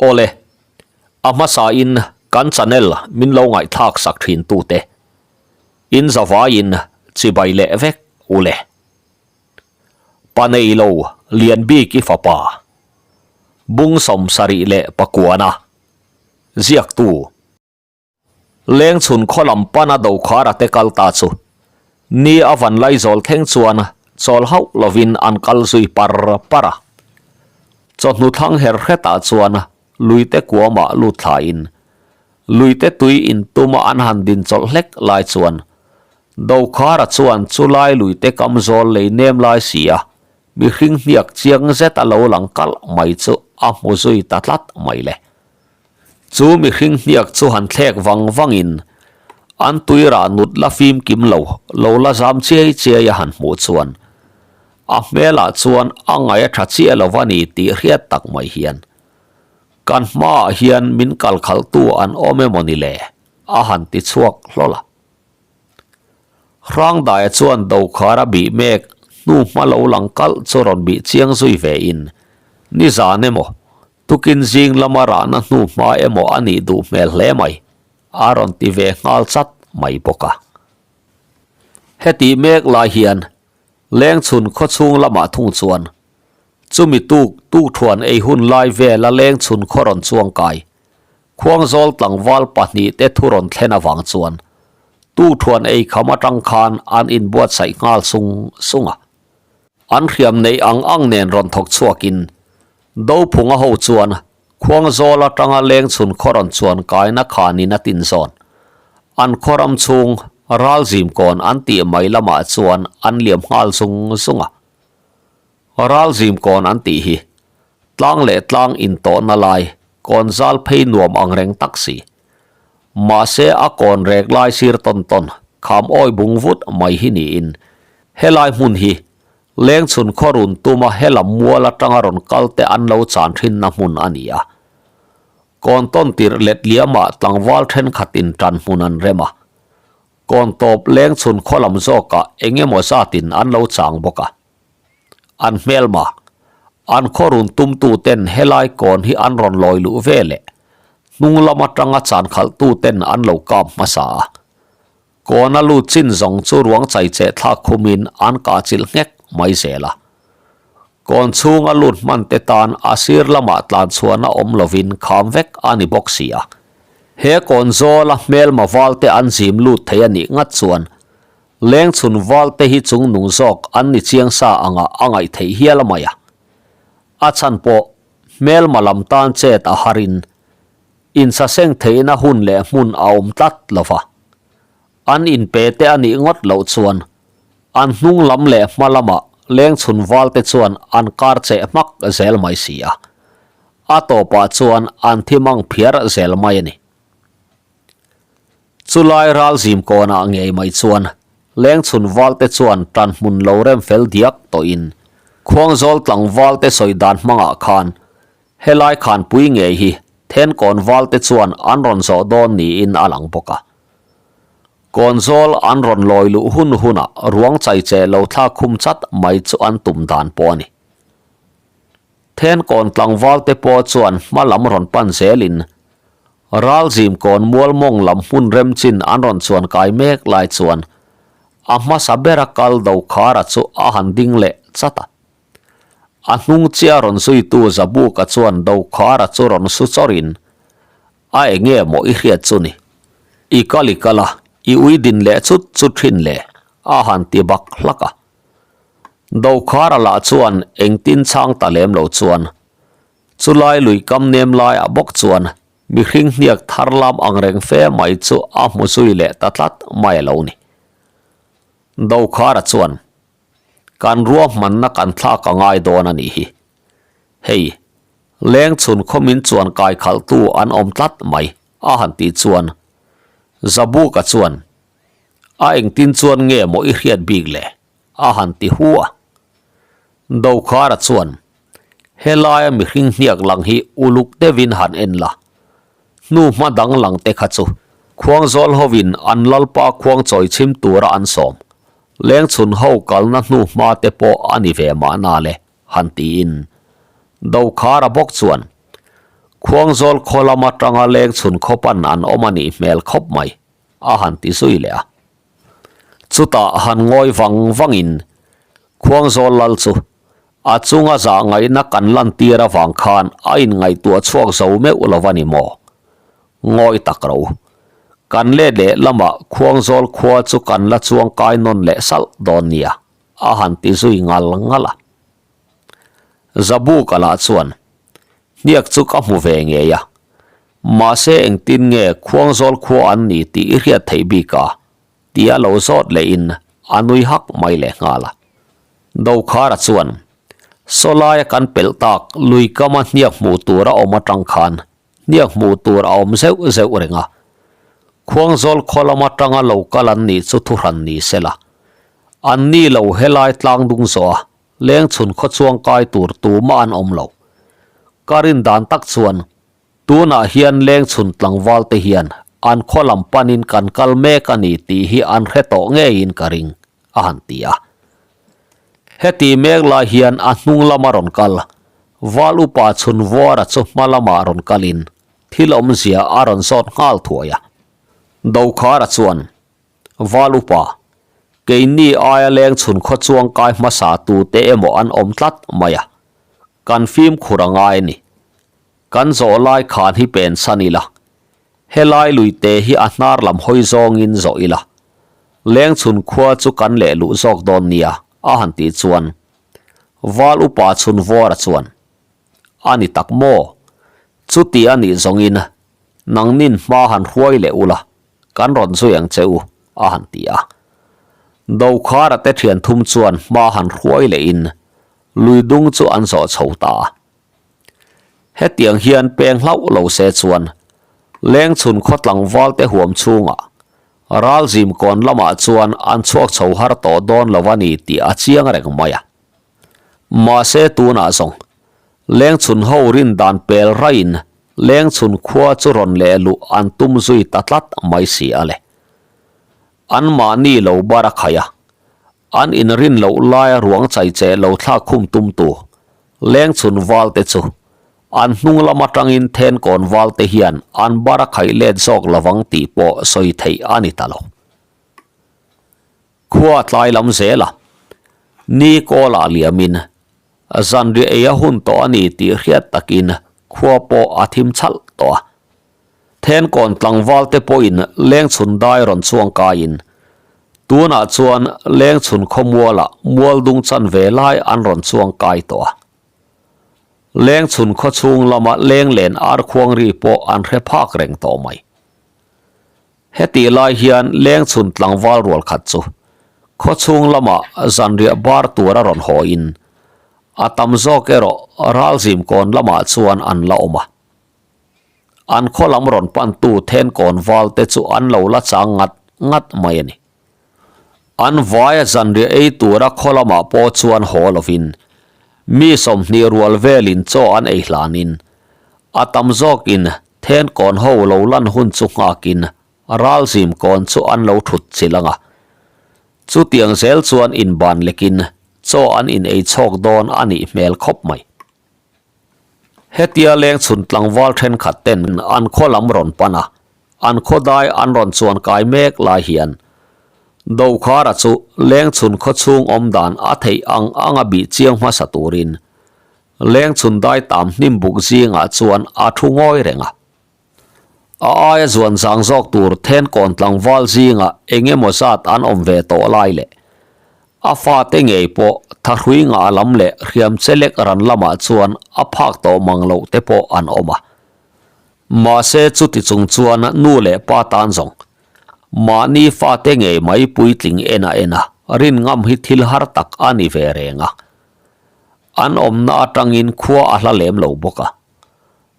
Awle, a hmasa in kan channel min lo ngaihthlak sak thin tute in zavaiin chibai leh vek ule. Pa nei lo lian bik i fapa bung 74 ziaktu. Lengchhun khaw lam pana Dokhara te kal ta chu ni a van laizawl thleng chuan chawl hauh lovin an kal zui par par a. Chawhnu thlang her hretah chuan luite kuamah lut thlain luite tui intuma an han din chawlh hlek lai chuan Dokhara chuan chulai luite kam zawl lei nem lai si a mihring hniak chiang zet a lo lang kalh mai chu a hmu zui ta tlat mai le. Chu mihring hniak chu han thlek vang vangin an tuirah nut la fim kim lo lo la zam chiai chiai a han hmuh chuan a hmelah chuan a ngaih a tha chiah lo a ni tih hriat tak mai hian kan hmaah hian min kal khalhtu an awm emaw ni le a han ti chhuak hlawl a. Hrangdaia chuan dokhar a bih mek hnu hma lo lang kalh chu rawn bih chiang zui ve in nizan emaw Tukin zing lama rahna hnu hma emaw a nih duh hmel hle mai, a rawn ti ve nghal chat mai bawk a. Hetih mek lai hian Lengchhun khawchhung lamah thung chuan chumi tuk tukthuan ei hun lai vela Lengchhun khaw rawn chuang kai Khuangzawl tlangval pahnihte thu rawn thlen avang chuan tukthuan ei kham atang khan an inbuatsaih nghal sung sung a. An hriam neih ang ang nen rawn thawk chhuakin Dophunga ho chuan Khuangzawl atanga Lengchhun khaw rawn chuan kaina khanin a tin zawn. An khaw ram chhung Ralzim kawn an tih mai lamah chuan an liam nghal zung zung a. Ralzim kawn an tih hi tlang leh tlang intawhna lai kawn zal phei nuam ang reng tak si. Mahse a kawn rek lai sir tawn tawn kham awi bung vut mai hi niin helai hmun hi Lengchhun khaw run tuma helam mual atanga rawn kal te an lo chan thinna hmun a ni a. Kawn tawn tirh let liamah tlangval thenkhatin tan hmun an rem a. Kawn tawp Lengchhun khaw lam zawkah eng emaw zatin an lo chang bawk a. An hmelma, an khaw run tumtuten helai kawn hi an rawn lawi luh ve leh hnung lam atanga chan khalhtuten an lo kap hmasa a. Kawna lut chin zawng chu ruang chai cheh thlak khumin an kah chilh nghek mai zel a. Kawn chhunga lut hman te tan a sir lamah tlan chhuahna awm lovin kham vek a ni bawk si a. He kawn zawla hmelma valte an zim lut thei a nih ngat chuan Lengchhun valte hi chung nung zawk an ni chiang sa anga a ngaih theih hial a mai a. A chhan pawh hmelma lam tan chet a harin Insaseng theihna hun leh hmun a awm tlat lo va, an inpe te a nih ngawt loh chuan an hnung lam leh hma lamah lengchhun valte chuan an kar cheh hmak zel mai si a, a tawpah chuan an thi mang phiar zel mai a ni. Chulai ralzim kawnah ngei mai chuan lengchhun valte chuan tan hmun lo rem fel diak tawhin Khuangzawl tlangvalte sawi dan hmangah khan Helai khanpui ngei hi Thenkawn valte chuan an rawn zawh dawn niin a lang bawk a. Kawnzawl an rawn lawi luh hun hunah ruang chai che lo thlak khum chat mai chu an tum dan pawh a ni. Thenkawn tlangvalte pawh chuan hma lam rawn pan zelin Ralzim kawn mualmawng lam hmun rem chin an rawn chuan kai mek lai chuan a hmasa bera kal Dokhara chu a han ding leh chat a. A hnung chiah rawn zuitu Zabuka chuan Dokhara chu rawn su chawrin, A enge maw i hriat chu ni? I kal i kal a, i ui din leh chut chut thin le, a han ti bak hlak a. Dokhara lah chuan engtin chhang ta lem lo chuan, chulai lui kam nem laiah bawk chuan mihring hniak thar lam angreng fe mai chu a hmu zui leh ta tlat mai a lo ni. Dokhara chuan, Kan ruahmanna kan thlak a ngai dawn a nih hi. Hei, leng chhun khawmin chuan kai khalhtu an awm tlat mai, a han tih chuan Zabuka chuan, A engtin chuan nge maw i hriat bik le? a han ti hu a. Dokhara chuan, Helaia mihring hniak lang hi uluk deuhin han en la, hnu hma dang lang te kha chu Khuangzawl hovin an lalpa khuang chawi chhim tura an sawm. Lengchhun ho kalna hnu hma te pawh a ni ve mahna le, han tiin Dokhara bawk chuan. Khuangzawl khaw lam atanga leng chhun khaw pan an awm a nih hmel khawp mai, a han ti zui leh a. Chutah han ngawi vang vangin Khuangzawl lal chu a chunga zah ngaihna kan lantir avang khan a inngaihtuah chhuak zo meuh lo a ni maw? Ngawi tak ro. Kan let leh lamah Khuangzawl khua chu kan la chuang kai nawn leh salh dawn nia, a han ti zui ngal ngal a. Zabuka lah chuan, Hniak chu ka hmu ve ngei a, mahse engtin nge Khuangzawl khua an ni tih i hriat theih bik a? tia lo zawt lehin a nui hak mai leh nghal a. Dokhara chuan, Sawlaia kan pelh tak lui kama hniak hmuh tur a awm atang khan hniak hmuh tur a awm zeuh zeuh reng a. Khuangzawl khaw lam atanga lo kal an nih chu thuhran ni sela. An ni lo helai tlang dung zawh a, leng chhun khaw chuang kai tur tumah an awm lo. Ka rin dan tak chuan tunah hian leng chhun tlangval te hian an khaw lam panin kan kal mek a ni tih hi an hre tawh ngeiin ka ring, a han ti a. Heti mek lai hian a hnung lama rawn kal, Val upa chhun vuara chu hma lamah rawn kalin thil awmzia a rawn zawt nghal thuai a. Dokhara chuan, Val upa, keini aia leng chhun khaw chuang kai hmasa tute emaw an awm tlat mai a, kan fimkhur a ngai a ni. Kan zawh lai khan hi pen san ila, helai luite hi a hnar lam hawi zawngin zawh ila, leng chhun khua chu kan leh luh zawk dawn nia, a han tih chuan Val upa chhun vawra chuan, A ni tak maw? Chuti a nih zawngin nangnin hma han hruai leh ula, kan rawn zui ang che u, a han ti a. Dokhara te thian thum chuan hma han hruai lehin lui dung chu an zawh chho ta a. Hetiang hian peng hlauh lo se chuan leng chhun khaw tlangval te huam chhungah ral zim kawn lamah chuan an chhuak chho har tawh dawn lo a ni tih a chiang reng mai a. Mahse tunah zawng leng chhun ho rin dan pel raiin leng chhun khua chu rawn leh luh an tum zui ta tlat mai si a le. Anmahni lo bar a khaih a, an inrin loh laia ruang chai che lo thlak khum tumtu leng chhun val te chu an hnung lam atangin thenkawn val te hian an bar a khaih let zawk lovang tih pawh sawi theih a ni ta lo. Khua tlai lam zel a, ni kawlah liamin zanriah ei a hun tawh a ni tih hriat takin khua pawh a thim chhalh tawh a. Thenkawn tlangval te pawhin leng chhun dai rawn chuang kaiin tunah chuan leng chhun khawmualah mual dung chan ve lai an rawn chuang kai tawh a. Leng chhun khaw chhung lama leng len ar khuang ri pawh an hre phak reng tawh mai. Hetih lai hian leng chhun tlangval rual khat chu khaw chhung lamah zanriah bar tur a rawn haw in a tam zawk erawh ralzim kawn lamah chuan an la awm a. An khaw lam rawn pantu thenkawn val te chu an lo la chang ngat ngat mai a ni. An vaia zanriah ei tura khaw lamah pawh chuan haw lovin mi 20 rual velin chaw an ei hlanin a tam zawkin thenkawn ho lo lan hun chu nghakin ralzim kawn chu an lo thut chilh ang a. Chutiang zel chuan inban lekin chaw an in ei chhawk dawn a nih hmel khawp mai. Hetia leng chhun tlangval thenkhat ten an khaw lam rawn pan a, an khaw dai an rawn chuan kai mek lai hian Dokhara chu leng chhun khaw chhung awm dan a theih ang ang a bih chiang hmasa turin leng chhun dai tam hnim buk zingah chuan a thu ngawi reng a. A aia zuan zang zawk tur thenkawn tlangval zingah eng emaw zat an awm ve tawh lai leh a fate ngei pawh thahrui ngah lam leh hriam chelek ran lamah chuan a phak tawh mang loh te pawh an awm a. Mahse chuti chung chuan nu leh pa tan zawng mahni fate ngei mai puitling en a en a rin ngam hi thil har tak a ni ve reng a. An awmna atangin khua a hla lem lo bawk a.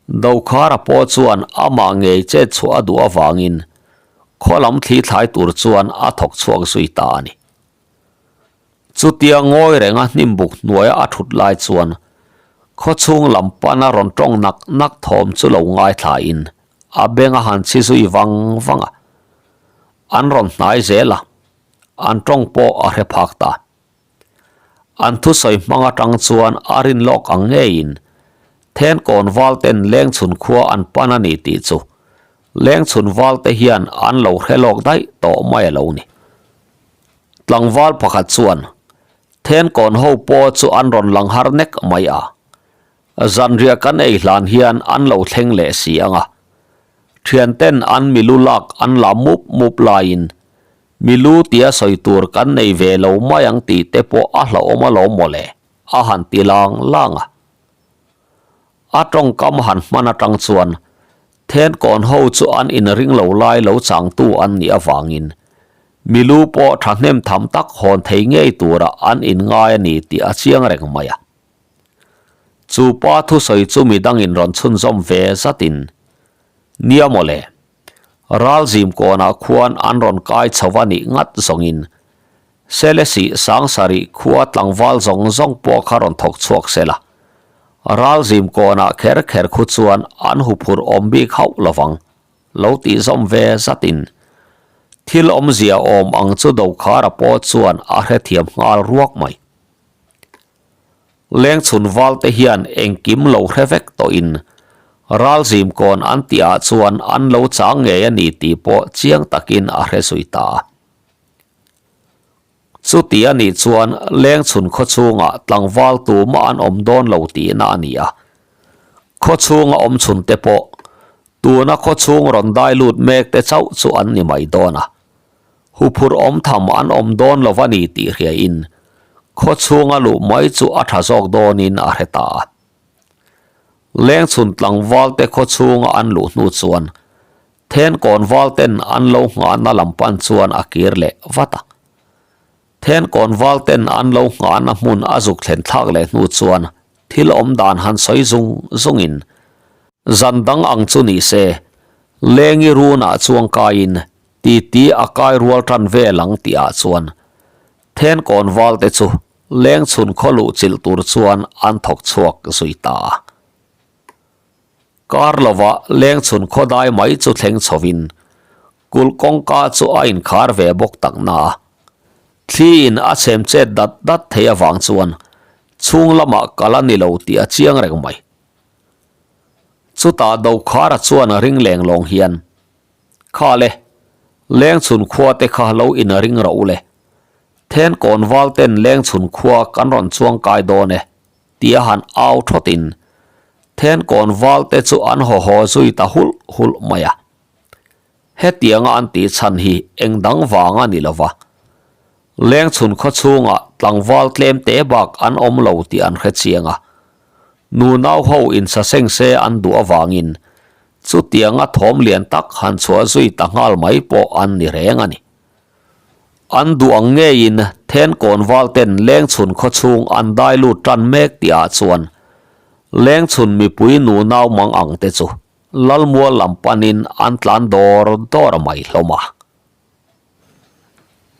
Dokhara pawh chuan amah ngei chet chhuah a duh avangin khaw lam thli thlai tur chuan a thawk chhuak zui ta a ni. Chutia ngawi renga hnim buk hnuaia a thut lai chuan khaw chhung lam pana rawn tawng nak nak thawm chu lo ngaithlain a beng a han chhi zui vang vang a. An rawn hnai zel a, an tawng pawh a hre phak ta. An thusawi hmang atang chuan a rin lawk ang ngeiin. Thenkawn val ten Lengchhun khua an pan a ni tih chu Lengchhun val te hian an lo hre lawk daih tawh mai a lo ni. Tlangval pakhat chuan Thenkawn ho pawh chu an rawn lang har nek mai a. Zanriah kan ei hlan hian an lo thleng leh si ang a. Thianten an milu lak an la mup mup laiin milu tia sawi tur kan nei ve lo mai ang tih te pawh a hlauhawm alawm mawle a han ti lang lang a. A tawngkam han hman atang chuan Thenkawn ho chu an inring lo lai lo changtu an nih avangin milu pawh thahnem tham tak hawn thei ngei tura an inngai a ni tih a chiang reng mai a. Chu pa thusawi chu midangin rawn chhunzawm ve zatin, Nia mawle, ralzim kawnah khuan an rawn kai chho a nih ngat zawngin Selesih Sangsarih khua tlangval zawng zawng pawh kha rawn thawk chhuak se la, ralzim kawnah kher kher khu chuan an huphurh awm bik hauh lovang, lo tih zawm ve zatin thil awmzia awm ang chu Dokhara pawh chuan a hrethiam nghal ruak mai. Lengchhun valte hian engkim lo hre vek tawhin ralzim kawn an tihah chuan an lo chang ngei a ni tih pawh chiang takin a hre zui ta a. Chuti a nih chuan Lengchhun khawchhungah tlangval tumah an awm dawn lo tihna a ni a. Khawchhunga awm chhun te pawh tuna khawchhung rawn dai lut mek te chauh chu an ni mai dawn a. Huphurh awm tham an awm dawn lo a ni tih hriain khaw chhunga luh mai chu a tha zawk dawnin a hre ta a. Lengchhun tlangval te khaw chhunga an luh hnu chuan Thenkawn val ten an lo nghahna lam pan chuan a kir leh vat a. Thenkawn val ten an lo nghahna hmun a zuk thlen thlak leh hnu chuan thil awm dan han sawi zung zungin zan dang ang chu ni se Lengi runah chuang kaiin Titi a kai rual tan vel ang tih ah chuan Thenkawn val te chu lengchhun khaw luh chilh tur chuan an thawk chhuak zui ta a. Kar lovah lengchhun khaw dai mai chu thleng chho in kulh kawngka chu a inkhar ve bawk tak na a. Thli in a chhem chet dat dat thei avang chuan chhung lamah kal a ni lo tih a chiang reng mai. Chutah Dokhara chuan ring leng lawng hian Kha le, Lengchhun khua te kha lo in ring rawh u le. Then kawn val ten Lengchhun khua kan rawn chuang kai dawn e, tia han au thawt in then kawn val te chu an haw haw zui ta hulh hulh mai a. Hetianga an tih chhan hi eng dang vang a ni lo va. Lengchhun khaw chhungah tlangval tlem te bak an awm lo tih an hre chiang a. Nunau ho insaseng se an duh avangin Chutianga thawm lian tak han chhuah zui ta nghal mai pawh an ni reng a ni. An duh ang ngeiin Thenkawn valten Lengchhun khawchhung an dai lut tan mek tihah chuan Lengchhun mipui nunau mang ang te chu Lalmual lam panin an tlan dawr dawr mai hlawm a.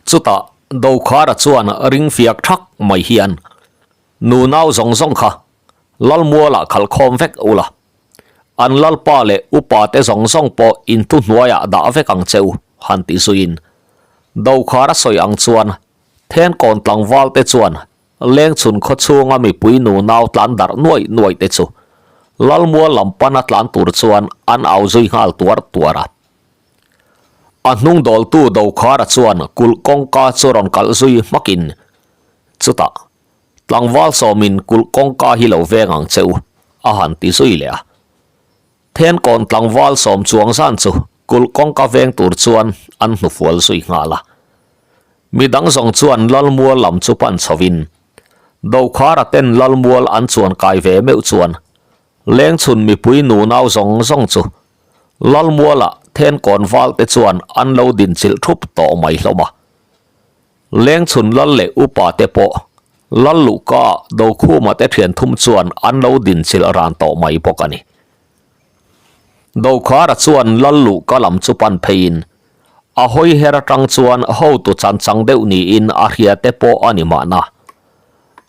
Chutah Dokhara chuan ring fiak thak mai hian nunau zawng zawng kha Lalmualah khalhkhawm vek ula. An lalpa leh upa te zawng zawng pawh in thuhnuaiah dah vek ang che u, han ti zuiin. Dokhara sawi ang chuan Thenkawn tlangval te chuan Lengchhun khaw chhunga mipui nunau tlan darh nuaih nuaih te chu Lalmual lam pana tlan tur chuan an au zui nghal tuar tuar a. A hnung dawltu Dokhara chuan kulh kawngka chu rawn kalh zui hmakin chutah Tlangval sawmin kulh kawngka hi lo veng ang che u, a han ti zui leh a. Thenkawn tlangval sawm chuang zan chu kulh kawngka veng tur chuan an hnufual zui nghal a. Midang zawng chuan Lalmual lam chu pan chhovin, Dokhara ten Lalmual an chuan kai ve meuh chuan Lengchhun mipui nunau zawng zawng chu Lalmualah Thenkawn valte chuan an lo dinchilh thup tawh mai hlawm a. Lengchhun lal leh upa te pawh lal luhka Dokhuma te thian thum chuan an lo dinchilh ran tawh mai bawk a ni. Dokhara chuan lal luhka lam chu pan pheiin a hawi her atang chuan hotu chan chang deuh niin a hria te pawh a ni mahna.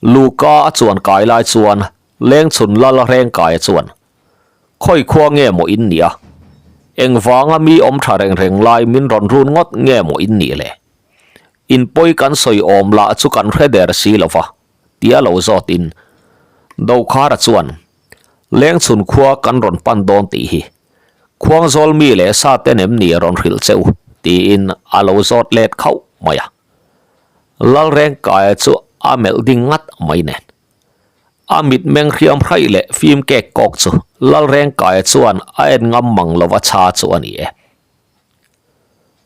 Luhka a chuan kai lai chuan Lengchhun lal Rengkaia chuan Khawi khua nge maw in nih a? Engvanga mi awm tha reng reng lai min rawn run ngawt nge maw in nih le? In pawi kan sawi awm lah chu kan hre der si lo va, tia lo zawtin Dokhara chuan, Lengchhun khua kan rawn pan dawn tih hi Khuangzawl mi leh sa te nem ni rawn hrilh che u tiin a lo zawt let khauh mai a. Lalrengkaia chu a melh ding ngat mai nen. A mitmeng hriam hraih leh fim kek kawk chu Lalrengkaia chuan a en ngam mang lova chha chu a ni e.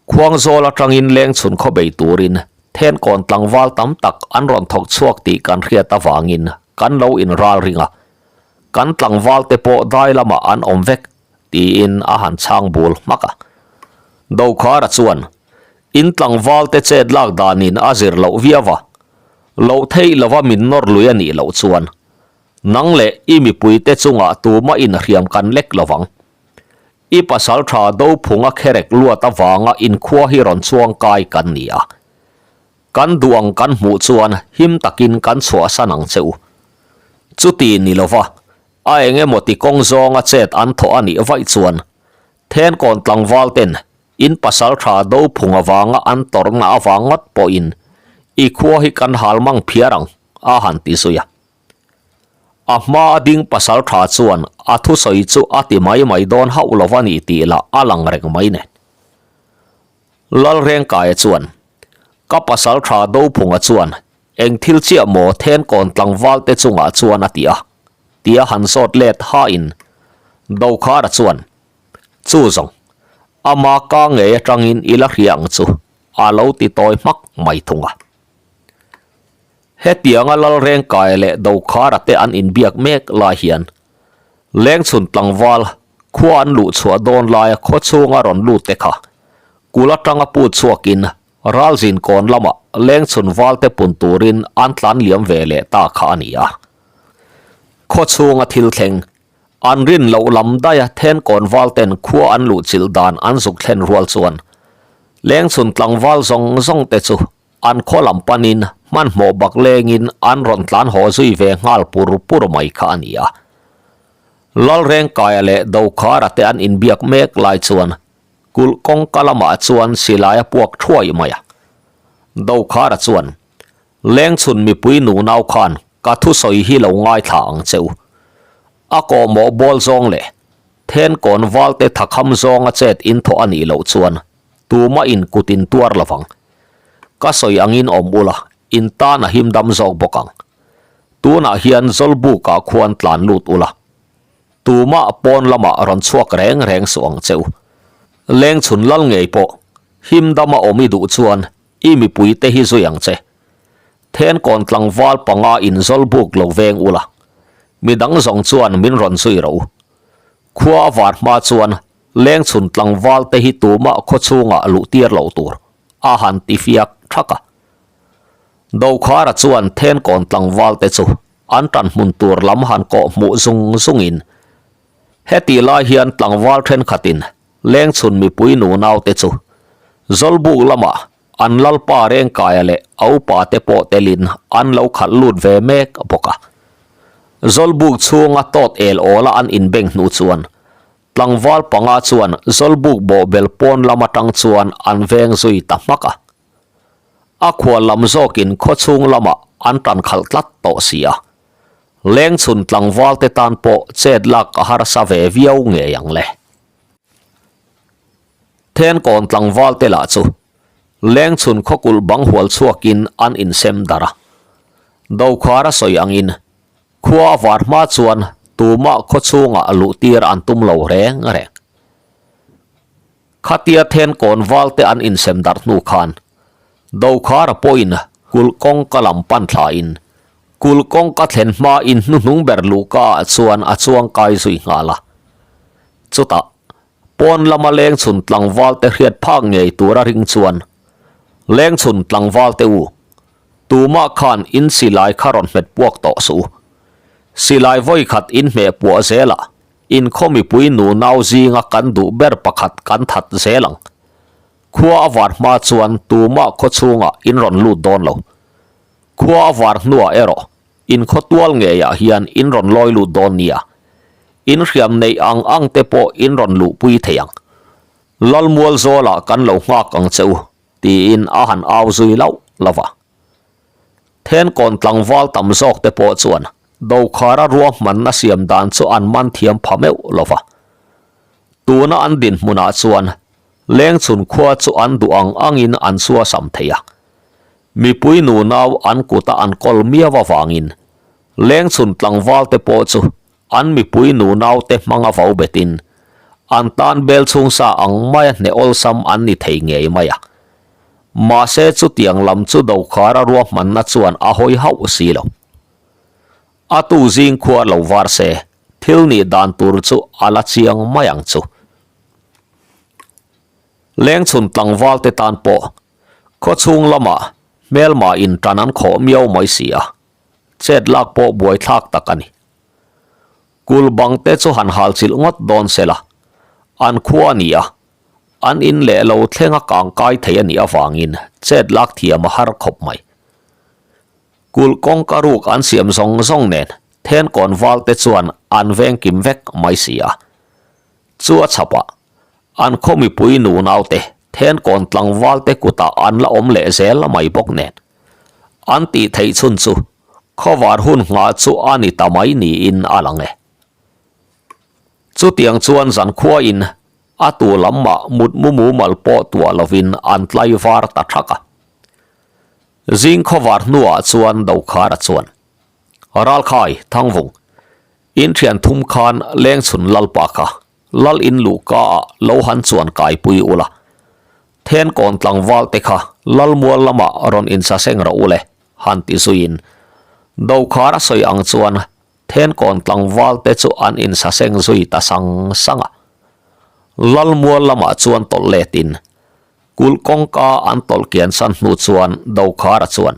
Khuangzawl atangin lengchhun khaw bei turin thenkawn tlangval tam tak an rawn thawk chhuak tih kan hriat avangin kan lo inral ring a, kan tlangval te pawh dai lamah an awm vek tiin a han chhang bul hmak a. Dokhara chuan in tlangval te chet lak danin a zir loh viau a, loh theih lova min nawr lui a nih loh chuan nang leh i mipuite chungah tumah inhriam kan lek lovang. I pasal tha Dophunga kherek luat avanga inkhua hi rawn chuang kai kan ni a. Kan duh ang kan hmuh chuan him takin kan chhuahsan ang che u. Chuti ni lova, a eng emaw ti kawng zawnga chet an thawh a nih vaih chuan Thenkawn tlangval ten in pasal tha Dophung avanga an tawrhna avang ngawt pawhin i khua hi kan hal mang phiar ang, a han ti zui a. A hma a ding pasal tha chuan a thusawi chu a ti mai mai dawn hauh lo a ni tih lah a lang reng mai nen. Lalrengkaia chuan, Ka pasal tha Dophunga chuan eng thil chiah maw Thenkawn tlangval te chungah chuan a ti a, tia han zawt let hain Dokhara chuan, Chu zawng, ama ka ngei atangin i la hria ang chu, a lo ti tawi hmak mai thung a. Hetianga Lalrengkaia leh Dokhara te an inbiak mek lai hian Lengchhun tlangval khua an luh chhuah dawn laia khaw chhunga rawn lut te kha kul atanga put chhuakin Ralzin kawn lamah Lengchhun val te pun turin an tlan liam ve leh ta kha a ni a. Khaw chhunga thil thleng an rin loh lam daia Thenkawn val ten khua an luh chilh dan an zuk thlen rual chuan Lengchhun tlangval zawng zawng te chu An khaw lam panin hmanhmawh bak lengin an rawn tlan haw zui ve nghal pur pur mai kha a ni a. Lalrengkaia leh Dokhara te an inbiak mek lai chuan kulh kawngka lamah chuan silai a puak thuai mai a. Dokhara chuan, Lengchhun mipui nunau khan ka thusawi hi lo ngaithla ang che u. A kawhmawh bawl zawng leh Thenkawn valte thakham zawnga chet inthawh a nih loh chuan Tumah in kut in tuar lovang. Ka sawi angin awm ula, in tan a him dam zawk bawk ang. Tunah hian Zawlbukah khuan tlan lut ula. Tumah pawn lamah rawn chhuak reng reng suh ang che u. Lengchhun lal ngei pawh him dama awm i duh chuan i mipui te hi zui ang che. Thenkawn tlangval panga in Zawlbuk lo veng ula. Midang zawng chuan min rawn zui rawh u. Khua a var hma chuan Lengchhun tlangval te hi tumah khaw chhungah luh tir loh tur a han ti fiak thak a. Dokhara chuan Thenkawn tlangval te chu an tan hmun tur lam han kawh hmuh zung zungin hetih lai hian tlangval thenkhatin Lengchhun mipui nunau te chu Zawlbuk lamah an lalpa Rengkaia leh a upa te pawh telin an lo khalh lut ve mek bawk a. Zawlbuk chhunga tawt el awla an inbeng hnu chuan Tlangval panga chuan Zawlbuk bawhbel pawn lam atang chuan an veng zui ta hmak a. A khual lam zawkin khawchhung lamah an tan khalh tlat tawh si a. Lengchhun tlangval te tan pawh chet lak a harsa ve viau ngei ang le. Thenkawn tlangval te lah chu Lengchhun khawkulh bang hual chhuakin an insem darh a. Dokhara sawi angin Khua a var hma chuan tumah khaw chhungah luh tir an tum lo reng reng. Khatia Thenkawn valte an insem darh hnu khan Dokhara pawhin kulh kawngka lam pan thlain kulh kawngka thlen hma in hnuhnung ber luhka ah chuan a chuang kai zui nghal a. Chutah pawn lama lengchhun tlangvalte hriat phak ngei tura ring chuan Lengchhun tlangvalte u Tumah khan in silai kha rawn hmet puak tawh suh u. Silai vawi khat in hmeh puah zelah in khaw mipui nunau zinga kan duh ber pakhat kan that zel ang. Khua a var hma chuan tumah khaw chhungah in rawn lut dawn lo. Khua a var hnuah erawh in khaw tual ngeiah hian in rawn lawi lut dawn nia. In hriam neih ang ang te pawh in rawn luhpui thei ang. Lalmual zawlah kan lo nghak ang che u. Tiin a han au zui lauh lauh a. Thenkawn tlangval tam zawk te pawh chuan Dokhara ruahmanna siam dan chu an man thiam pha meuh lo va. Tuna an dinhmunah chuan Lengchhun khua chu an duh ang angin an suasam thei a. Mipui nunau an kuta an kawl miau avangin Lengchhun tlangvalte pawh chu an mipui nunaute hmanga vo betin an tan bel chhungsa ang maia hneh awlsam an ni thei ngei mai a. Mahse chutiang lam chu Dokhara ruahmanna chuan a hawi hauh si lo. A tu zing khua lo var se, thil nih dan tur chu a la chiang mai ang chu. Lengchhun tlangval te tan pawh khawchhung lamah hmelma in tan an khawh miau mai si a, chet lak pawh buaithlak tak a ni. Kul bang te chu han hal chilh ngawt dawn se la, an khua a ni a, an in leh lo thleng a kang kai thei a nih avangin chet lak thiam a har khawp mai. Kulh kawngka ruk an siam zawng zawng nen Thenkawn val te chuan an veng kim vek mai si a. Chu a chhapah an khaw mipui nunau te Thenkawn tlangval te kutah an la awm leh zel mai bawk nen an tih theih chhun chu khawvar hun nghah chu a ni ta mai niin a lang e. Chutiang chuan zankhuain a tu lam mah mutmu mumal pawh tuah lovin an tlaivar ta thak a. Zing khawvar hnuah chuan Dokhara chuan, Ralkhai, Thangvung, in thian thum khan Lengchhun Lalpa kha Lal in luhka ah lo han chuan kaipui ula, Thenkawn tlangval te kha Lalmual lamah rawn insaseng rawh ule, han ti zuiin Dokhara sawi ang chuan Thenkawn tlangval te chu an insaseng zui ta sang sang a. Lalmual lamah chuan tawlh letin Kulh kawngka an tawlh kian san hnu chuan Dokhara chuan,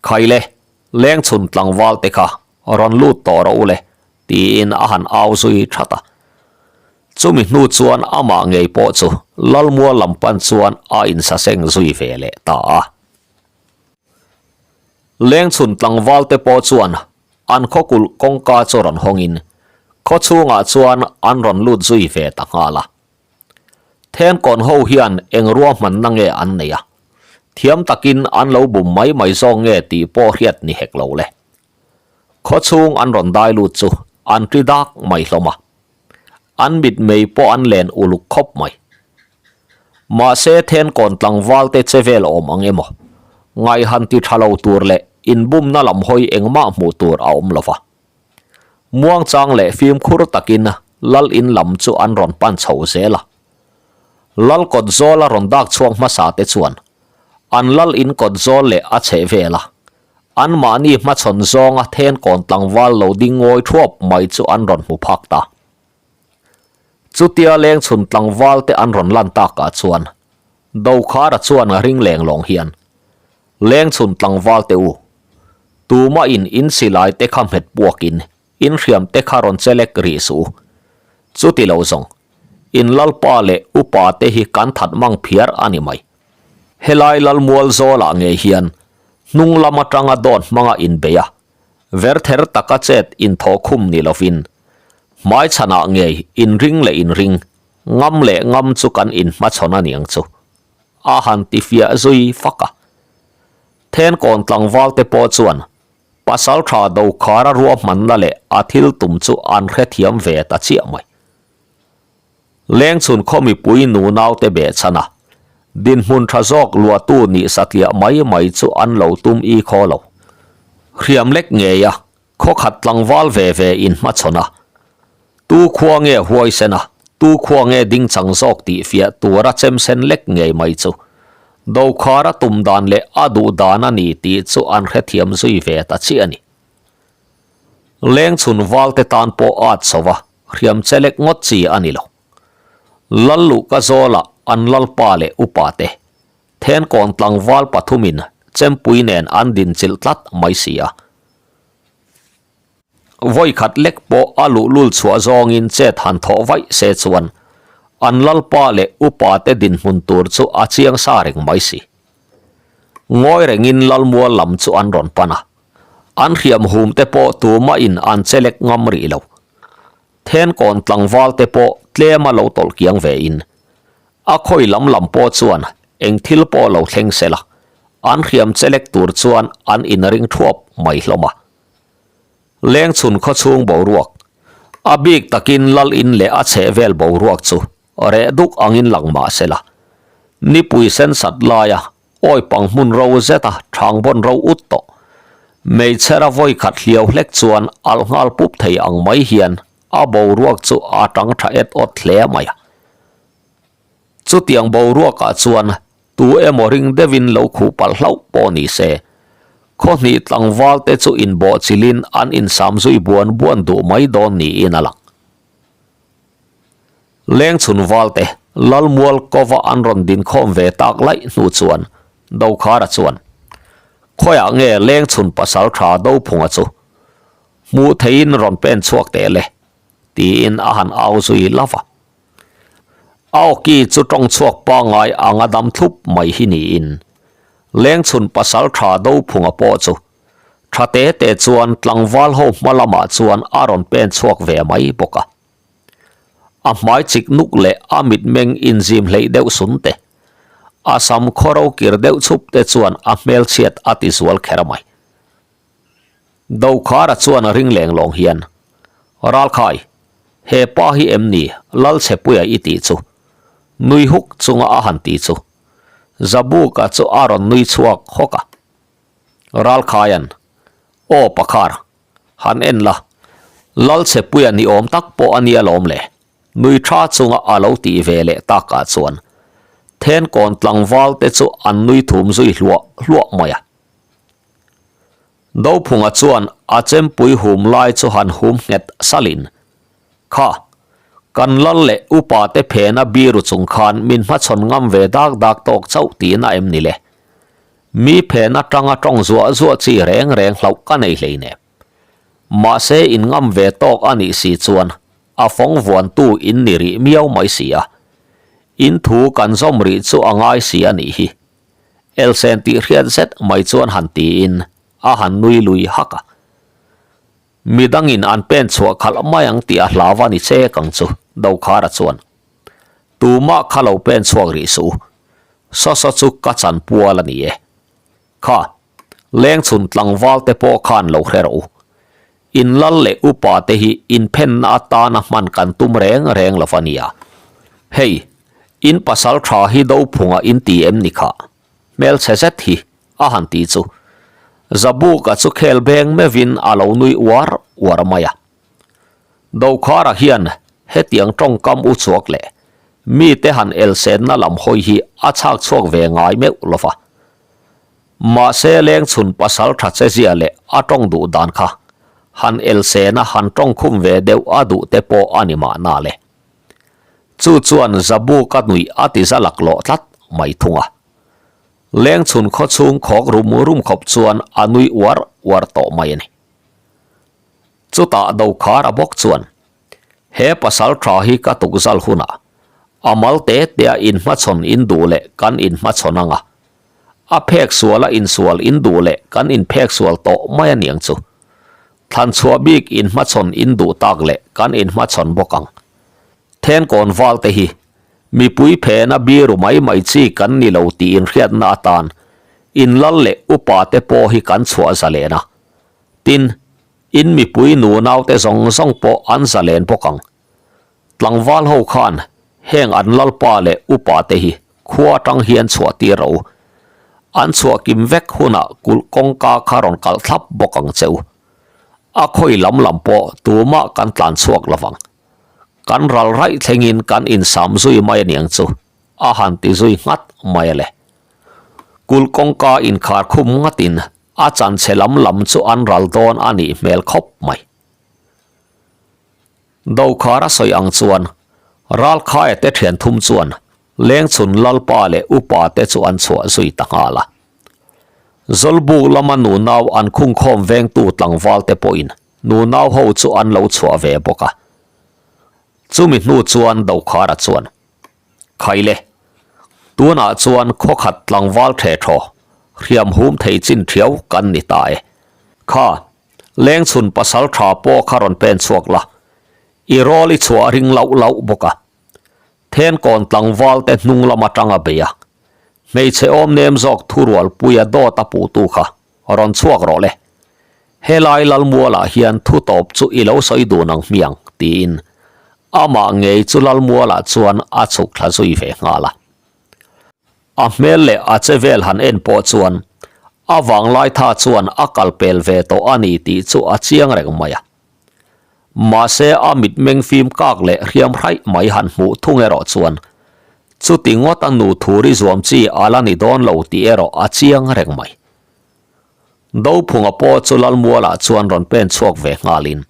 Khaile, lengchhun tlangval te kha rawn lut tawh rawh u le, tiin a han au zui that a. Chumi hnu chuan amah ngei pawh chu Lalmual lam pan chuan a insaseng zui ve leh ta a. Lengchhun tlangval te pawh chuan an khaw kulh kawngka chu rawn hawngin khawchhungah chuan an rawn lut zui ve ta nghal a. Thenkawn ho hian eng ruahmanna nge an nei a? Thiam takin an lo bum mai mai zawk nge tih pawh hriat ni hek lo le. Khawchhung an rawn dai lut chu an ṭi dak mai hlawm a. An mitmei pawh an len uluk khawp mai. Mahse Thenkawn tlangval te che vel awm ang emaw? Ngaihan ti ṭha lo tur leh inbumna lam hawi engmah hmuh tur a awm lo va. Muangchang leh fimkhur takin Lal in lam chu an rawn pan chho zel a. Lal kawt zawl a rawn dak chhuak hmasa te chuan an Lal in kawt zawl leh a chheh vel a, anmahni hmachhawn zawnga Thenkawn tlangval lo ding ngawi thuap mai chu an rawn hmu phak ta. Chutia lengchhun tlangval te an rawn lan takah chuan Dokhara chuan ring leng lawng hian Lengchhun tlangval te u, tumah in in silai te kha hmet puakin in hriam te kha rawn che lek rih suh u. Chuti lo zawng, in lalpa leh upa te hi kan that mang phiar a ni mai. Helai lalmual zawlah ngei hian hnung lam atanga dawt hmanga inbei a, verther taka chet inthawhkhum ni lovin, hmaichhanah ngei inring leh inring, ngam leh ngam chu kan inhmachhawn a niang chu. A han ti fiah zui fak a. Thenkawn tlangval te pawh chuan Pasaltha Dokhara ruahmanna leh a thil tum chu an hrethiam ve ta chiah mai. Lengchhun khaw mipui nunau te behchhan a, dinhmun tha zawk luahtu nih satliah mai mai chu an lo tum i khaw lo. Hriam lek ngei a, Khaw khat tlangval ve ve in hmachhawn a, tu khua nge huaisen a, tu khua nge ding chang zawk tih fiah tura chem sen lek ngei mai chu Dokhar a tum dan leh a duh dan a ni tih chu an hrethiam zui ve ta chiah a ni. Lengchhun valte tan pawh at chho a, hriam che lek ngawt chi a ni lo. Lal luhka zawlah an lalpa leh upa te, Thenkawn tlangval pathumin chempui nen an dinchilh tlat mai si a. Vawi khat lek pawh a luhlul chhuah zawngin chet han thawh vaih se chuan an lalpa leh upa te dinhmun tur chu a chiang sa reng mai si. Ngawi rengin lalmual lam chu an rawn pan a, an hriam hum te pawh tumahin an che lek ngam rih lo. Thenkawn tlangval te pawh tlema lo tawlh kiang ve in A khawi lam lam pawh chuan eng thil pawh lo thleng se la, an hriam chelek tur chuan an inring thuap mai hlawm a. Lengchhun khawchhung boruak, a bik takin lal in leh a chhehvel boruak chu reh duk angin lang mah se la, nipui sen sat laia awi pang hmun ro zeta thang bawn ro ut tawh, meichhera vawi khat hliau hlek chuan alh nghal pup thei ang mai hian a boruak chu a tang tha et awt hle mai a. Chutiang boruakah chuan tu emaw ring deuhin lo khuh palh hlauh pawh ni se, khaw hnih tlangval te chu inbawhchilhin an insam zui buan buan duh mai dawn niin a lang. Lengchhun valte Lalmual kova an rawn dinkhawm ve tak laih hnu chuan Dokhara chuan, Khawiah nge Lengchhun pasal tha Dophunga chu hmuh theihin rawn pen chhuak teh le? tiin a han au zui lova. A awki chu tawng chhuak pangngai anga dam thlup mai hi niin Lengchhun pasal tha Dophunga pawh chu tha te te chuan tlangval ho hma lamah chuan a rawn pen chhuak ve mai bawk a. A hmai chik nuk leh a mitmeng inzim hleih deuh sun te, a sam khawro kir deuh chhup te chuan a hmelchhiat a ti zual kher mai. Dokhara chuan a ring leng lawng hian, Ralkhai, he pa hi em ni Lalchhepuia i tih chu? Nui huk chunga a han ti chu. Zabuka chu a rawn nui chhuak hawk a. Ralkhaia'n, Aw Pakhar, han en la, Lalchhepuia ni awm tak pawh a nia lawm le, nui tha chunga a lo tih ve leh takah chuan Thenkawn tlangval te chu an nui thum zui hluah hluah mai a. Dophunga chuan a chempui hum lai chu han hum nghet salin, Kha, kan lal leh upa te phena biru chung khan min hmachhawn ngam ve dak dak tawk chauh tihna em ni le? Mi phen atanga tawng zuah zuah chi reng reng hlauh ka nei hleinem. Mahse in ngam ve tawk a nih si chuan a fawng vuantu in ni rih miau mai si a. In thu kan zawm rih chu a ngai si a nih hi. Elsen tih hriat zet mai chuan han tiin a han nui lui hak a. Midangin an pen chhuah khalh mai ang tih a hlau a ni chek ang chu, Dokhara chuan. Tumah kha lo pen chhuak rih suh u. Saw saw chu ka chan pual a ni e. Kha, lengchhun tlangval te pawh khan lo hre rawh u. In lal leh upa te hi inphenna atana hman kan tum reng reng lo va nia. Hei, in pasal tha hi Dophunga in ti em ni kha? Hmelchhe zet hi a han ti chu. Zabuka chu khel beng meuhin a lo nui uar uar mai a. Dokhara hian hetiang tawngkam u chhuak leh mite han elsenna lam hawi hi a chhak chhuak ve ngai meuh lo va. Mahse lengchhun pasal tha che zia leh a tawng duh dan kha han elsena han tawng khum ve deuh a duh te pawh a ni mahna le. Chu chuan Zabuka nuih a ti za laklawh tlat mai thung a. Lengchhun khawchhung khawk rum rum khawp chuan a nui uar uar tawh mai a ni. Chutah Dokhara bawk chuan, He pasal tha hi ka tukzal hunah a mal te tea inhmachhawn in duh leh kan inhmachhawn ang a, a phek suala insual in duh leh kan inphek sual tawh mai a niang chu. Thlanchhuah bik inhmachhawn in duh tak leh kan inhmachhawn bawk ang. Thenkawn val te hi mipui phena biru mai mai chi kan ni lo tih inhriatna atan inlal leh upa te pawh hi kan chhuah zalen a. Tin, in mipui nunaute zawng zawng pawh an zalen bawk ang. Tlangval ho khan heng an lalpa leh upa te hi khua atang hian chhuah tir rawh u. An chhuah kim vek hunah kulh kawngka kha rawn kalh thlap bawk ang che u. A khawi lam lam pawh tumah kan tlan chhuak lo vang. Kan ral raih thlengin kan insam zui mai aniang chu a han ti zui nghat mai a le. Kulh kawngka inkhar khum ngatin A chanchhe lam lam chu an ral dawn a nih hmel khawp mai. Dokhar a sawi ang chuan Ralkhaia te thian thum chuan Lengchhun Lalpa leh Upa te chu an chhuah zui ta nghal a. Zawlbuk lama nunau an khungkhawm vengtu tlangval te pawhin nunau ho chu an lo chhuah ve bawk a. Chumi hnu chuan Dokhara chuan Khaile, tunah chuan khawkhat tlangval ṭhe ṭhaw, hriam hum thei chin ṭhiau kan ni ta e. Kha, lengchhun pasal ṭha pawh kha rawn pen chhuak la, i rawl i chhuah ring lauh lauh bawk a. Thenkawn tlangval te hnung lam aṭang a bei a, hmeichhe awm nem zawk thurualpuia dawt a puhtu kha rawn chhuak rawh le. Helai Lalmualah hian thu tawp chu i lo sawi dun ang hmiang, tiin amah ngei chu Lalmualah chuan a chhuk thla zui ve nghal a. A hmel leh a che vel han en pawh chuan a vanglai tha chuan a kal pel ve tawh a ni tih chu a chiang reng mai a. Mahse a mitmeng fim kak leh hriam hraih mai han hmuh thung erawh chuan chuti ngawt a nu thuri zuam chi a la ni dawn lo tih erawh a chiang reng mai. Dophunga pawh chu Lalmualah chuan rawn pen chhuak ve nghalin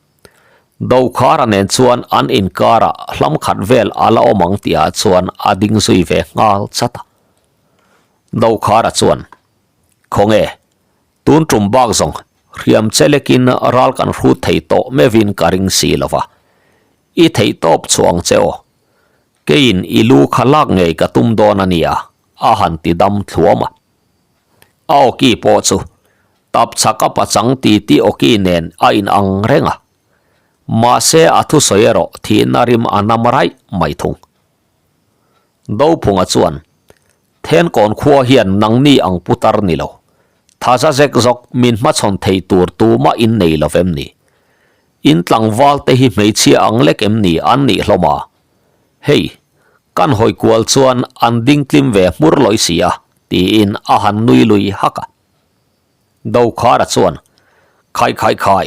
Dokhara nen chuan an inkarah hlam khat vel a la awm ang tihah chuan a ding zui ve nghal chat a. Dokhara chuan, Khawnge, tun tum bak zawng hriam che lekin ral kan hrut thei tawh mevin ka ring si lo va, i theih tawp chhuah ang che aw. Keiin i lu kha lak ngei ka tum dawn a nia, a han ti dam thluam a. A awki pawh chu tap chhaka pachang titi awki nen a inang reng a, mahse a thusawi erawh thihna rim a nam raih mai thung. Dophunga chuan, Thenkawn khua hian nangni ang putar ni lo, thaza zek zawk min hmachhawn thei tur tumah in nei lo vem ni? In tlangval te hi hmeichhia ang lek em ni an nih hlawm a? Hei, kan hawi kual chuan an ding tlim ve hmur lawi si a, tiin a han nui lui hak a. Dokhara chuan, Khai khai khai,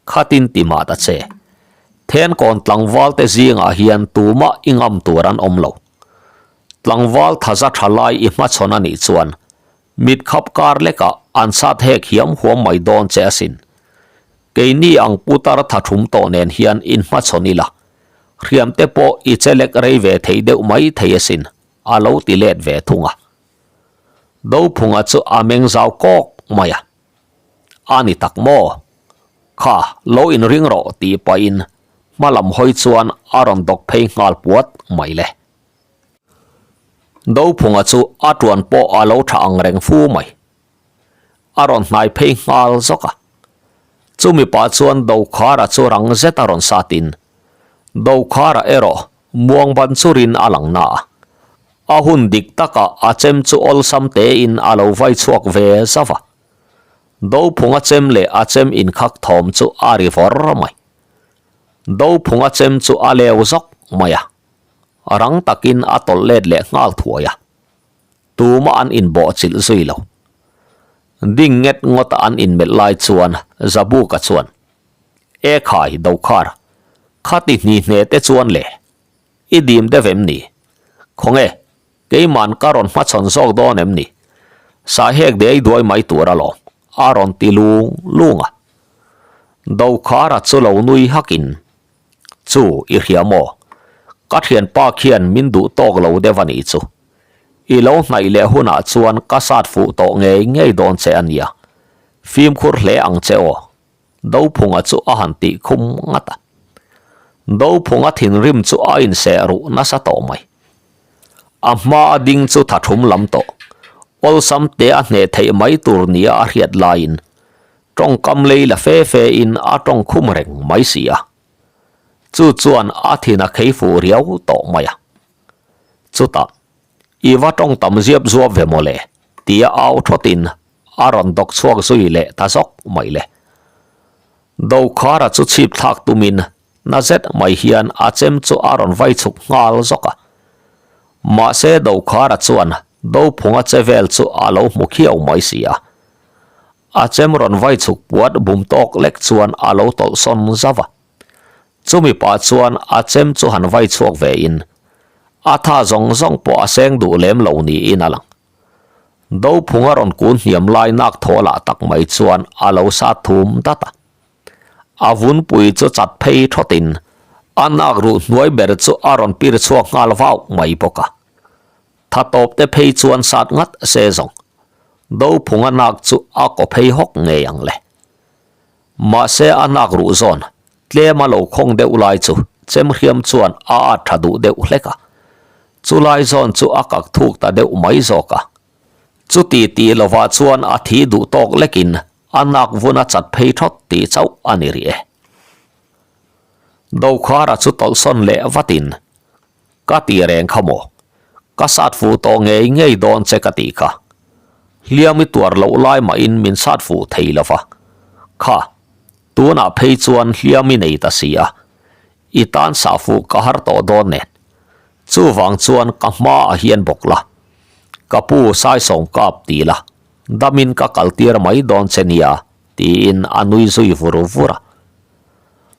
khatin ti mah ta che. Thenkawn tlangval te zingah hian tumah i ngam tur an awm lo. Tlangval thaza tha lai i hmachhawn a nih chuan mit khap kar lekah an sat hek hiam huam mai dawn che asin. Keini ang putar tha thum tawh nen hian inhmachhawn ila, hriam te pawh i che lek rei ve thei deuh mai thei asin, a lo ti let ve thung a. Dophunga chu a meng zau kawk mai a. A ni tak maw? Kha, lo inring rawh tih pahin hma lam hawi chuan a rawn dawk phei nghal puat mai le. Dophunga chu a tuan pawh a lo tha ang reng fu mai. A rawn hnai phei nghal zawk a. Chumi pah chuan Dokhara chu rang zet a rawn satin, Dokhara erawh muang ban churin a lang na a. A hun dik takah a chem chu awlsam tein a lo vai chhuak ve zauh a. Dophunga chem leh a chem inkhak thawm chu a ri vawr mai. Dophunga chem chu a leu zawk mai a. Rang takin a tawlh let leh nghal thuai a. Tumah an inbawhchilh zui lo. Ding nget ngawta an inmelh lai chuan Zabuka chuan, E khai, Dokhar, khati hni hne te chuan le, i dim deuh em ni? Khawnge, keiman ka rawn hmachhawn zawk dawn em ni? Sahek dei duai mai tur alawm, a rawn ti lung lung a. Dokhara chu lo nui hakin, Chu, i hria maw? Ka thianpa khian min duh tawk lo deuh a nih chu. I lo hnaih leh hunah chuan ka sat fuh tawh ngei ngei dawn che a nia. Fimkhur hle ang che aw. Dophunga chu a han tih khum ngat a. Dophunga thinrim chu a inseh ruh nasa tawh mai. A hma a ding chu tha thum lam tawh. Awlsam te a hneh theih mai tur nia a hriat laiin Tawngkam lei la fe fe in a tawng khum reng mai si a. Chu chuan a thin a khei fuh riau tawh mai a. Chutah, I va tawng tam ziap zuap ve mawle, tia au thawt in a rawn dawk chhuak zui leh ta zawk mai le. Dokhara chu chhip thlak tum in na zet mai hian a chem chu a rawn vai chhuk nghal zawk a. Mahse Dokhara chuan Dophunga che vel chu a lo hmu khiau mai si a. A chem rawn vai chhuk puat bum tawk lek chuan a lo tawlh sawn zauh a. Chumi pah chuan a chem chu han vai chhuak ve in, a tha zawng zawng pawh a seng duh lem lo niin a lang. Dophunga rawn kun hniam lai nak thaw lah tak mai chuan a lo sat thum dat a. A vunpui chu chat phei thawt in, a nak ruh hnuai ber chu a rawn pir chhuak nghal vau mai bawk a. Tha tawp te phei chuan sat ngat se zawng. Dophunga nak chu a kaw phei hawk ngei ang le. Mahse a nak ruh zawn, tlem a lo khawng deuh lai chu Chemhriam chuan a at tha duh deuh hlek a. Chulai zawn chu a kak thuk ta deuh mai zawk a. Chuti tih lovah chuan a thi duh tawk lekin a nak vun a chat phei thawt tih chauh a ni rih e. Dokhara chu tawlhsawn leh vatin Ka ti reng kha maw? Ka sat fuh tawh ngei ngei dawn che ka tih kha. Hliam i tuar loh lai mahin min sat fuh thei lo va. Kha. Tunah phei chuan hliam i nei ta si a, i tan sah fuh ka har tawh dawn nen. Chuvang chuan ka hmaah hian bawk la, ka pu Saisawng kap ti la, damin ka kaltir mai dawn che nia, tiin a nui zui vur vur a.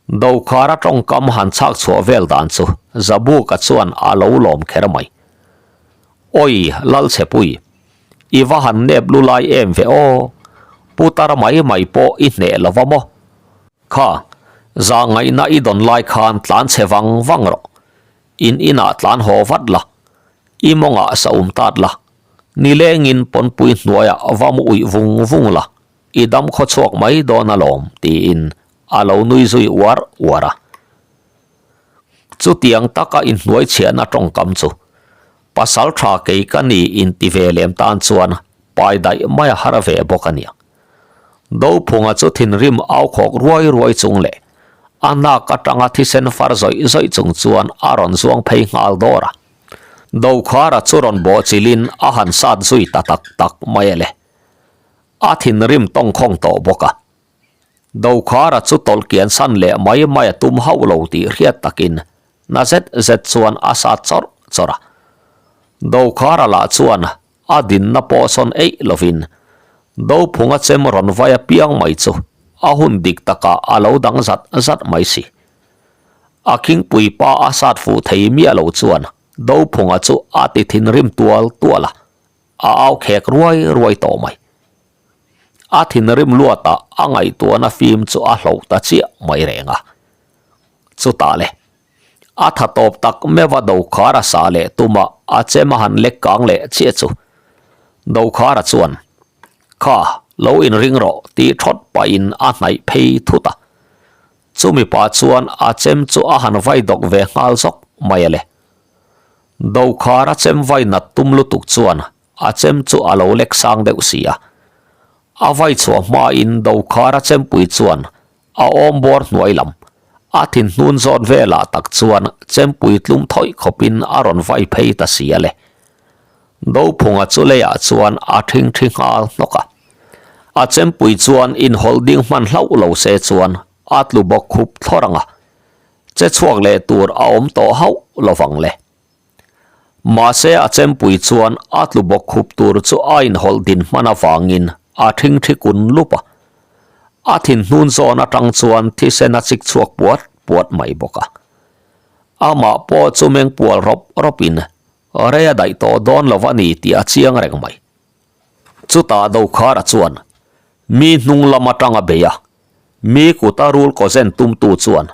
Dokhara tawngkam han chhak chhuah vel dan chu Zabuka chuan a lo lawm kher mai. Awi Lalchhepui, i va han nep lu lai em ve aw, putar mai mai pawh i hneh lo va maw? Kha, zah ngaihna i dawn lai khan tlan chhe vang vang rawh, in inah tlan haw vat la, i mawngah sa um tat la, nilengin pawnpui hnuaiah va mu uih vung vung la, i dam khaw chhuak mai dawn alawm tiin a lo nui zui uar uar a. Chutiang taka inhnuai chhiahna tawngkam chu pasal tha kei ka ni inti ve lem tan chuan pai daih mai a har ve bawk a nia. Dophunga chu thinrim au khawk ruai ruai chung leh a nak atanga thisen far zawih zawih chung chuan a rawn zuang phei nghal dawr a. Dokhara chu rawn bawhchilhin a han sat zui ta tak tak mai a le. A thinrim tawngkhawng tawh bawk a. Dokhara chu tawlh kian san leh mai mai a tum hauh lo tih hriat takin na zet zet chuan a sat chawrh chawrh a. Dokhara lah chuan a dinna pawh sawn eih lovin Dophunga chem rawn vai apiang mai chu a hun dik takah a lo dang zat zat mai si. A khingpui pa a sat fuh thei miah lo chuan Dophunga chu a ti thinrim tual tual a. A au khek ruai ruai tawh mai. A thinrim luatah a ngaihtuahna fim chu a hloh ta chiah mai reng a. Chutah le, a tha tawp tak meuha Dokhara sa leh tuma a chem a han lek kang leh chiah chu. Dokhara chuan, Kha, lo inring rawh tih thawt pahin a hnaih phei thut a. Chumi pah chuan a chem chu a han vai dawk ve nghal zawk mai a le. Dokhar a chem vai nat tum lutuk chuan a chem chu a lo lek sang deuh si a. A vai chhuah hmain Dokhar a chempui chuan a awm bawr hnuai lam, a thin hnun zawn velah tak chuan chempui tlum thawih khawpin a rawn vai phei ta si a le. Dophunga chu leiah chuan a thingthi nghal hnawk a. A chempui chuan inhawlh ding hman hlauh lo se chuan a tlu bawk khup thlawr ang a. Che chhuak leh tur a awm tawh hauh lovang le. Mahse a chempui chuan a tlu bawk khup tur chu a inhawlh din hman avangin a thingthi kun lup a. A thin hnun zawn atang chuan thisen a chik chhuak puat puat mai bawk a. Amah pawh chu meng pual rawp rawpin rei a daih tawh dawn lo a ni tih a chiang reng mai. Chutah Dokhara chuan mi hnung lam atanga bei a, Mi kuta rul kaw zen tumtu chuan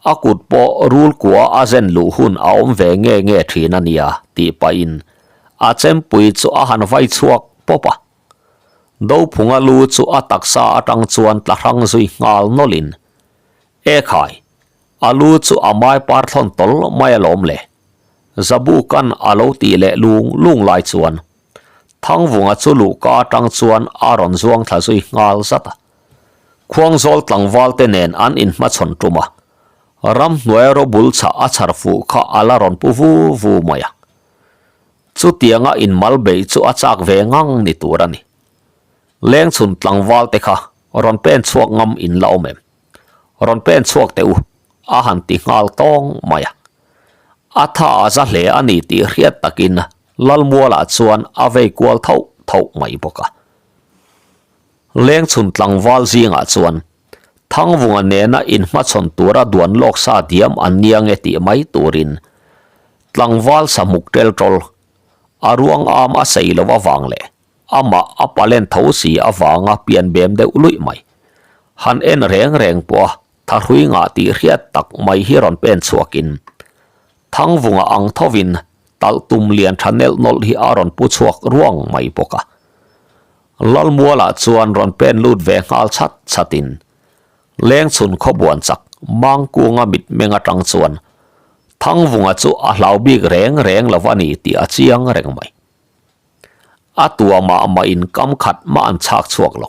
a kut pawh rul kua a zen luh hun a awm ve nge nge thin a nia tih pahin a chempui chu a han vai chhuak pawp a. Dophunga lu chu a taksa atang chuan tla hrang zui nghal nawlhin, E khai, a lu chu a mai par thlawn tawl mai alawm le. Zabukan a lo tih leh lung lung lai chuan Thangvunga chu luhka atang chuan a rawn zuang thla zui nghal zat a. Khuangzawl tlangval te nen an inhmachhawn tum a, ramhnuai robul chhah a chhar fuh kha a la rawn pu vu vu mai a. Chutianga inmal beih chu a chak ve ngang ni tur a ni. Lengchhun tlangval te kha rawn pen chhuak ngam in la awm em? Rawn pen chhuak teh u, a han ti nghal tawng mai a. A tha a za hle a ni tih hriat takin Lalmualah chuan a vei kual tho tho mai bawk a. Lengchhun tlangval zingah chuan Thangvunga nena inhmachhawn tura duan lawk sa diam an nia nge tih mai turin tlangval sahmuk tel tawl a ruang am a sei lo avang leh amah a palen tho si avanga pian bem deuh luih mai. Han en reng reng pawh a thahrui ngah tih hriat tak mai hi rawn pen chhuakin Thangvunga ang thovin talh tum lian tha nelh nawlh hi a rawn pu chhuak ruang mai bawk a. Lalmualah chuan rawn pen lut ve nghal chhat chhatin Lengchhun khawbuan chak Mangkunga mitmeng atang chuan Thangvunga chu a hlau bik reng reng lo a ni tih a chiang reng mai. A tua mah mah in kam khat mah an chhak chhuak lo.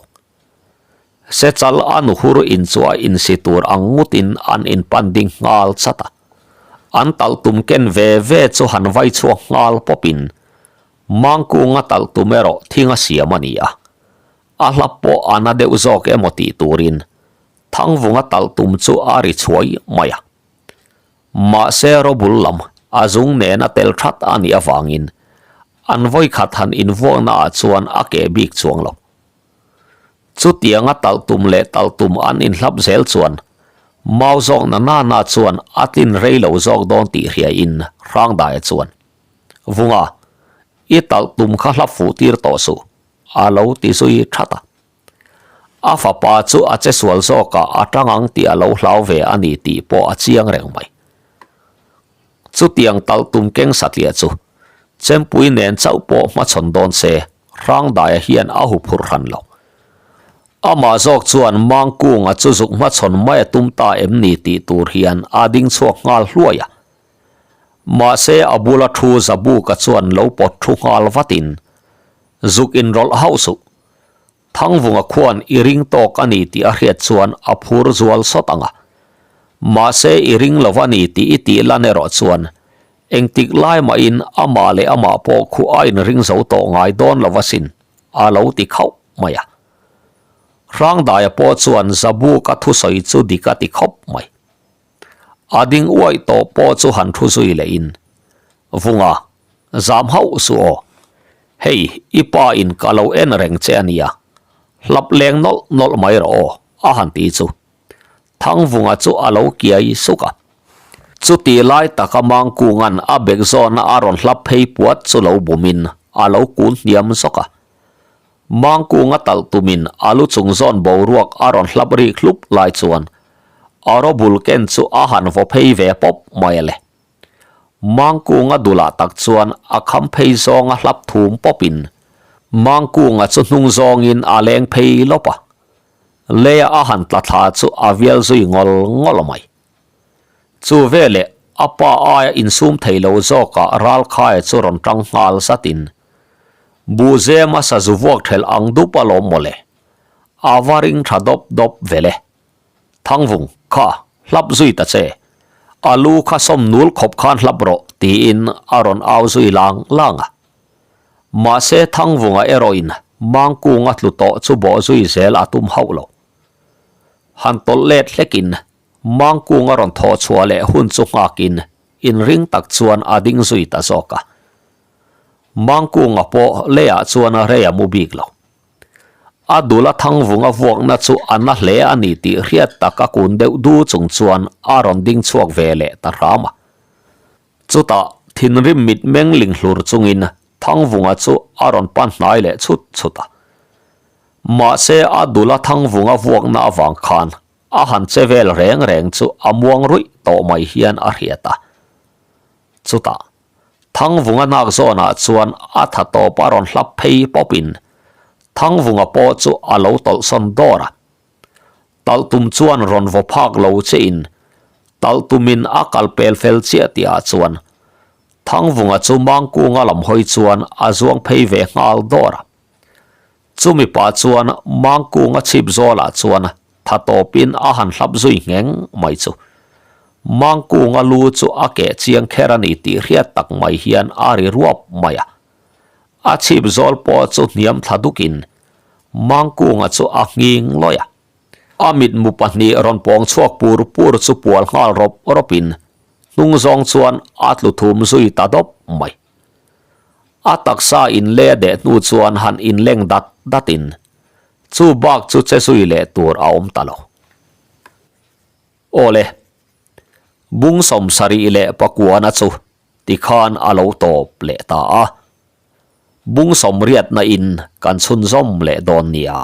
Sechal a nuhur in chu a insi tur ang ngutin an inpan ding nghal chat a. An talh tum ken ve ve chu han vai chhuak nghal pawpin Mangkunga talh tum erawh thing a siam a ni a. A hla pawh a na deuh zawk emaw tih turin. Thangvunga talh tum chu a ri chhuai mai a. Mahse rawbul lam a zung nena tel that a nih avangin an vawikhat han invuakna ah chuan a keh bik chuang lo. Chutianga talh tum leh talh tum an inhlap zel chuan mau zawk na na na chuan a tlin rei lo zawk dawn tih hriain Hrangdaia chuan, Vunga, i talh tum kha hlap fuh tir tawh suh, a lo ti zui that a. A fapa chu a che sual zawkah a tang ang tih a lo hlau ve a ni tih pawh a chiang reng mai. Chutiang talh tum keng satliah chu Chempui nen chauh pawh hmachhawn dawn se Hrangdaia hian a huphurh hran lo. Amah zawk chuan Mangkunga chu zuk hmachhawn mai a tum ta em ni tih tur hian a ding chhuak nghal hluai a. Mahse a bula thu Zabuka chuan lo pawt thu nghal vatin zuk inrawlh hauh suh. Thangvunga khuan i ring tawk a ni tih a hriat chuan a phur zual sawt ang a. Mahse i ring lo a ni tih i tih lan erawh chuan engtik lai mahin amah leh amah pawh khu a inring zo tawh ngai dawn lo asin, a lo ti khauh mai a. Hrangdaia pawh chuan Zabuka thusawi chu dik a ti khawp mai. A ding uaih tawh pawh chu han thu zui leh in, Vunga, zam hauh suh aw. Hei, i pa in ka lo en reng che a nia. Hlap leng nawlh nawlh mai rawh aw, a han ti chu. Thangvunga chu a lo kiai suk a. Chuti lai taka Mangkunga'n a bek zawna a rawn hlap phei puat chu lo bumin a lo kun hniam zawk a. Mangkunga talh tumin a lu chung zawn boruak a rawn hlap rik hlup lai chuan a rawbul ken chu a han vaw phei ve pawp mai a le. Mangkunga dulah tak chuan a kham phei zawnga hlap thum pawpin Mangkunga chu hnung zawngin a leng phei lawp a, leia a han tla thla chu a vial zui ngawl ngawl mai. Chu veleh a pa aia insum thei lo zawkah Ralkhaia chu rawn tang nghal zatin, Buhzema sazu vuak thelh ang dup alawm mawle, a va ring tha dawp dawp vel e. Thangvung, kha, hlap zui ta che. A lu kha sawm nul khawp khan hlap rawh, tiin a rawn au zui lang lang a. Mahse Thangvunga erawhin Mangkunga tlu tawh chu bawh zui zel a tum hauh lo. Han tawlh let hlekin Mangkunga rawn thawh chhuah leh hun chu nghakin inring tak chuan a ding zui ta zawk a. Mangkunga pawh leiah chuan rei a mu bik lo. A dula Thangvunga vuakna chu a na hle a ni tih hriat tak a kun deuh du chung chuan a rawn ding chhuak ve leh ta hram a. Chutah thinrim mitmeng ling hlur chungin Thangvunga chu a rawn pan hnai leh chhut chhut a. Mahse a dula Thangvunga vuakna avang khan a han che vel reng reng chu a muang ruih tawh mai hian a hriat a. Chutah Thangvunga hnak zawnah chuan a tha tawp a rawn hlap phei pawpin Thangvunga pawh chu a lo tawlhsawn dawr a. Talh tum chuan rawn vaw phak lo chein talh tumin a kal pel fel chiah tihah chuan Thangvunga chu Mangkunga lam hawi chuan a zuang phei ve nghal dawr a. Chumi pah chuan Mangkunga chhip zawlah chuan tha tawpin a han hlap zui ngheng mai chu. Mangkunga lu chu a keh chiang kher a ni tih hriat tak mai hian a ri ruap mai a. A chhip zawl pawh chu hniam thla dukin Mangkunga chu a nghing lawih a. A mitmu pahnih rawn pawng chhuak pur pur chu pual nghal rawp rawpin hnung zawng chuan a tlu thum zui ta dawp mai. A taksa inleh deh hnu chuan han inleng dat datin chu bak chu che zui leh tur a awm ta lo. Awle, bung sawmsarih leh pakuana chu tikhan a lo tawp leh ta a, bung sawmriatna in kan chhunzawm leh dawn nia.